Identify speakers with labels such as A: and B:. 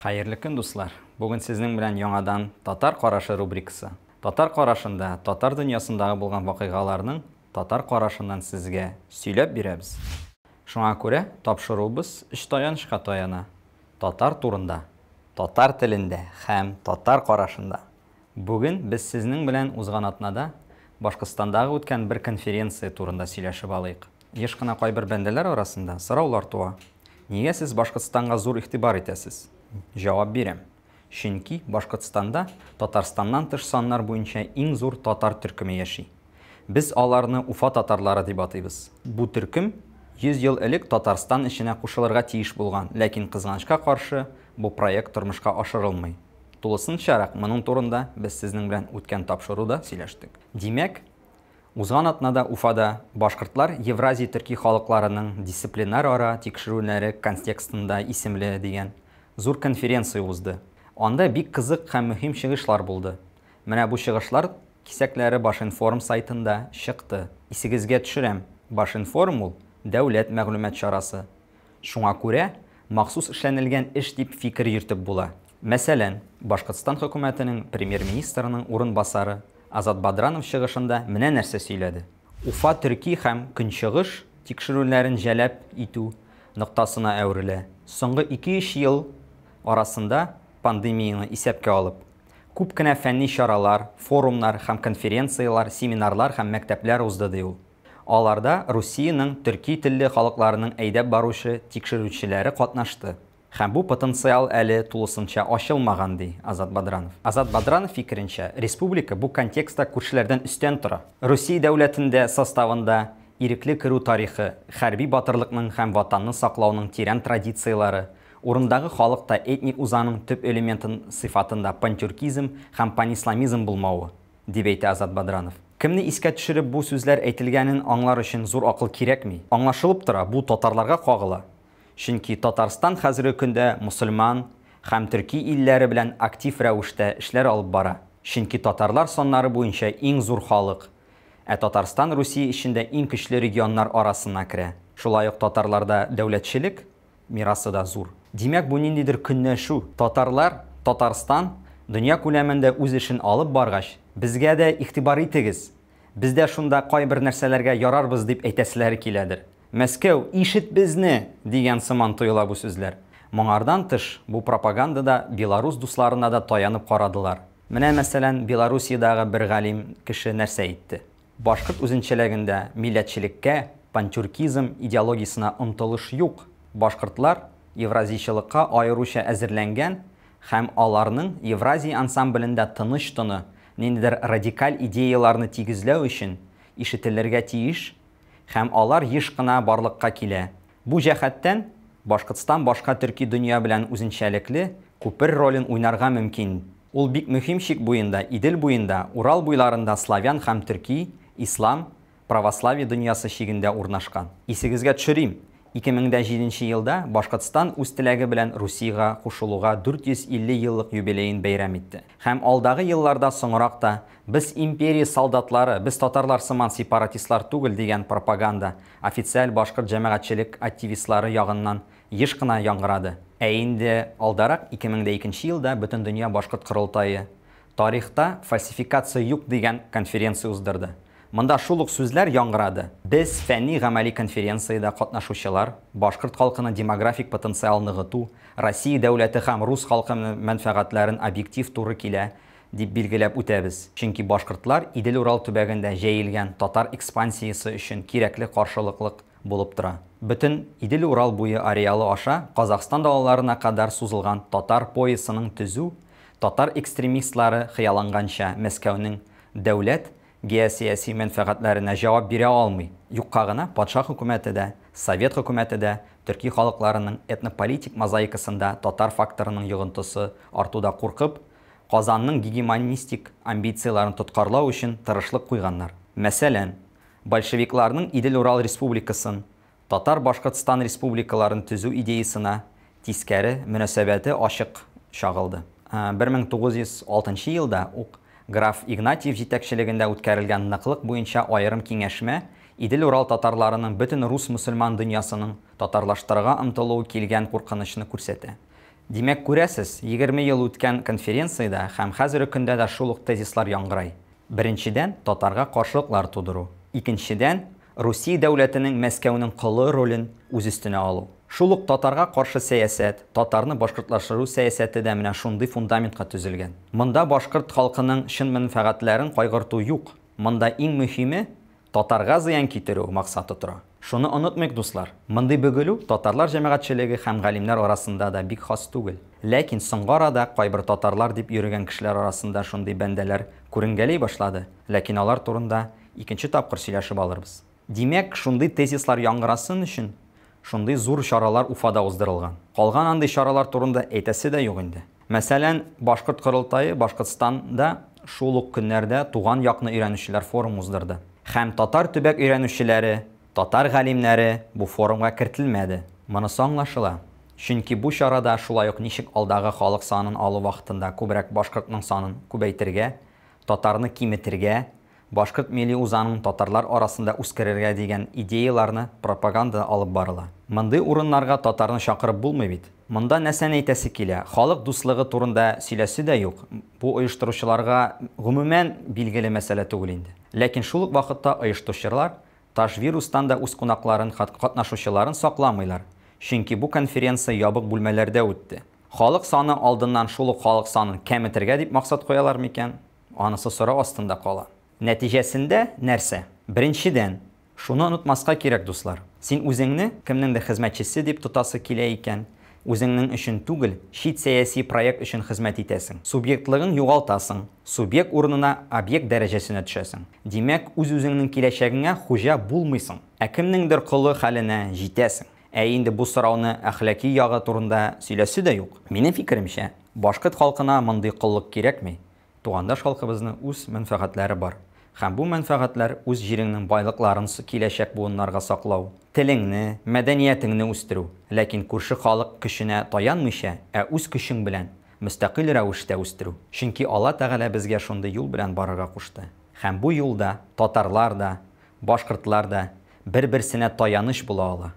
A: Хәерле көн, дуслар! Бүген сезнең белән яңадан Татар карашы рубрикасы. Татар карашында татар дөньясындагы булган вакыйгаларның татар карашыннан сезгә сөйләп бирәбез. Шуңа күрә тапшыруыбыз өч таянычка таяна. Татар турында, татар телендә һәм татар карашында. Бүген без сезнең белән узган атнада Башкортстандагы үткән бер конференция турында сөйләшеп алыйк. Еш кына кайбер бәндәләр арасында сораулар туа. Нигә сез Башкортстанга зур игътибар итәсез? Җавап бирәм. Чөнки Башкортстанда Татарстаннан тыш саннар буенча иң зур татар төркеме яши. Без аларны Уфа татарлары дип атыйбыз. Бу төркем 100 ел элек Татарстан эченә кушылырга тиеш булган, ләкин кызганычка каршы бу проект тормышка ашырылмый. Тулысынчарак моның турында без сезнең белән үткән тапшыруда сөйләштек. Димәк, узган атнада Уфада Башкортлар Евразия төрки халыкларының дисциплинар-ара тикшерүләре контекстында исемле дигән зур конференция узды. Анда бик кызык һәм мөһим чыгышлар булды. Менә бу чыгышлар кисәкләре Башинформ сайтында чыкты. Исегезгә төшерәм, Башинформ ул дәүләт мәгълүмат чарасы. Шуңа күрә махсус эшләнелгән эш дип фикер йөртеп була. Мәсәлән, Башкортстан хөкүмәтенең премьер-министрының урынбасары Азат Бадранов чыгышында менә нәрсә сөйләде. Уфа төрки һәм көнчыгыш тикшерүләрен җәләп итү ноктасына әверелә. Соңгы 2-3 ел арасында пандемияне исәпкә алып, күп кенә фәнни чаралар, форумнар һәм конференцияләр, семинарлар һәм мәктәпләр узды, ди ул. Аларда Русиянең төрки телле халыкларының әйдәп баручы тикшерүчеләре катнашты. Һәм бу потенциал әле тулысынча ачылмаган, ди Азат Бадранов. Азат Бадранов фикеренчә, республика бу контекстта күршеләрдән өстән тора. Русия дәүләтендә составында ирекле керү тарихы, хәрби батырлыкның һәм ватанны саклауның тирән традицияләре, урындагы халыкта этник узаның төп элементын сыйфатында пантюркизм һәм панисламизм булмавы, дип әйтә Азат Бадранов. Кемне искә төшереп бу сүзләр әйтелгәнен аңлар өчен зур акыл кирәкми. Аңлашылып тора, бу татарларга кагыла. Чөнки Татарстан хәзерге көндә мусульман һәм төрки илләре белән актив рәвештә эшләр алып бара. Чөнки татарлар саннары буенча иң зур халык. Ә Татарстан Русия эчендә иң көчле регионнар арасына керә. Шулай ук татарларда дәүләтчелек мирасы да зур. Димәк, бу ниндидер көнләшү. Татарлар, Татарстан дөнья күләмендә үз эшен алып баргач, безгә дә игътибар итегез. Без дә шунда кайбер нәрсәләргә ярарбыз дип әйтәселәре киләдер. Мәскәү, ишет безне! Дигән сыман тоела бу сүзләр. Моңардан тыш, бу пропагандада белорус дусларына да таянып карадылар. Менә, мәсәлән, Белоруссиядагы бер галим кеше нәрсә әйтте. Башкорт үзенчәлегендә милләтчелеккә, пантюркизм идеологиясенә омтылыш юк. Башкортлар евразийчылыкка аеруча әзерләнгән һәм аларның Евразия ансамблендә тыныч тоны, ниндидер радикаль идеяларны тигезләү өчен ишетелергә тиеш һәм алар еш кына барлыкка килә. Бу җәһәттән Башкортстан башка төрки дөнья белән үзенчәлекле күпер ролен уйнарга мөмкин. Ул бик мөһим чик буенда, Идел буенда, Урал буйларында славян һәм төрки, ислам, православие дөньясы чигендә урнашкан. Исегезгә төшерим, 2007 елда Башкортстан үз теләге белән Русиягә кушылуга 450 еллык юбилеен бәйрәм итте. Һәм алдагы елларда соңрак та без империя солдатлары, без татарлар сыман сепаратистлар түгел дигән пропаганда официаль башкорт җәмәгатьчелек активистлары ягыннан еш кына яңгырады. Ә инде алдарак 2002 елда Бөтендөнья башкорт корылтае тарихта фальсификация юк дигән конференция уздырды. Монда шул ук сүзләр яңгырады. Без фәнни гамәли конференциядә катнашучылар башкорт халкының демографик потенциал ныгыту, Россия дәүләте һәм рус халкы мәнфәгатьләрен объектив туры килә дип билгеләп үтәбез. Чөнки башкортлар Идел-Урал төбәгендә җәелгән татар экспансиясе өчен кирәкле каршылыклык булып тора. Бөтен Идел-Урал буе ареалы аша Казахстан далаларына кадәр сузылган татар поясының төзү, татар экстремистлары хыялланганча Мәскәүнең дәүләт геосияси мәнфәгатьләренә җавап бирә алмый. Юкка гына патша хөкүмәте дә, совет хөкүмәте дә төрки халыкларының этнополитик мозаикасында татар факторының йогынтысы артуда куркып, Казанның гегемонистик амбицияләрен тоткарлау өчен тырышлык куйганнар. Мәсәлән, большевикларның Идел-Урал республикасын, Татар Башкортстан республикаларын төзү идеясына тискәре мөнәсәбәте ачык чагылды. 1906 елда ук граф Игнатьев җитәкчелегендә үткәрелгән ныклык буенча аерым киңәшмә Идел-Урал татарларының бөтен рус мусульман дөньясының татарлаштырырга омтылуы килгән куркынычны күрсәтә. Димәк, күрәсез, 20 ел үткән конференциядә һәм хәзерге көндә дә шул ук тезислар яңгырай. Беренчедән, татарга каршылыклар тудыру. Икенчедән, Русия дәүләтенең Мәскәүнең колы ролен үз өстенә алу. Шул ук татарга каршы сәясәт, татарны башкортлаштыру сәясәте дә менә шундый фундаментка төзелгән. Монда башкорт халкының чын мәнфәгатьләрен кайгырту юк. Монда иң мөһиме, татарга зыян китерү максаты тора. Шуны онытмыйк, дуслар. Мондый бөгелү татарлар җәмәгатьчелеге һәм галимнәр арасында да бик хас түгел. Ләкин соңгы арада кайбер татарлар дип йөрегән кешеләр арасында шундый бәндәләр күренгәли башлады, ләкин алар турында икенче тапкыр сөйләшеп алырбыз. Димәк, шундый тезислар яңгырасын өчен шундый зур чаралар Уфада уздырылган. Калган андый чаралар турында әйтәсе дә юк инде. Мәсәлән, Башкорт корылтае Башкортстанда шул ук көннәрдә туган якны өйрәнүчеләр форум уздырды. Һәм татар төбәк өйрәнүчеләре, татар галимнәре бу форумга кертелмәде. Монысы аңлашыла. Чөнки бу чарада шулай ук ничек алдагы халык санын алу вакытында күбрәк башкортның санын күбәйтергә, татарны киметергә, башкорт милли үзаңын татарлар арасында үскерергә дигән идеяларны пропаганда алып барыла. Мондый урыннарга татарны чакырып булмый бит. Монда нәрсәне әйтәсе килә? Халык дуслыгы турында сөйләсе дә юк. Бу оештыручыларга гомумән билгеле мәсьәлә түгел инде. Ләкин шул ук вакытта оештыручылар ташвирустан да үз кунакларын, катнашучыларын сакламыйлар. Чөнки бу конференция ябык бүлмәләрдә үтте. Халык саны алдыннан шул ук халык санын кәметергә дип максат куялар микән? Анысы сорау астында кала. Нәтиҗәсендә нәрсә? Беренчедән, шуны онытмаска кирәк, дуслар. Син үзеңне кемнеңдер хезмәтчесе дип тотасы килә икән, үзеңнең өчен түгел, чит сәяси проект өчен хезмәт итәсең. Субъектлыгың югалтасың, субъект урынына объект дәрәҗәсенә төшәсең. Димәк, үз-үзеңнең киләчәгеңә хуҗа булмыйсың, ә кемнеңдер колы хәленә җитәсең. Ә инде бу сорауны әхлаки ягы турында сөйләсе дә юк. Минем фикеремчә, башкорт халкына мондый коллык кирәкми. Тугандаш халкыбызның үз мәнфәгатьләре бар. Һәм бу мәнфәгатьләр үз җиреңнең байлыкларын киләчәк буыннарга саклау, телеңне, мәдәниятеңне үстерү, ләкин күрше халык көченә таянмыйча, ә үз көчең белән, мөстәкыйль рәвештә үстерү. Чөнки Алла Тәгалә безгә шундый юл белән барырга кушты. Һәм бу юлда татарлар да, башкортлар да бер-берсенә таяныч була ала.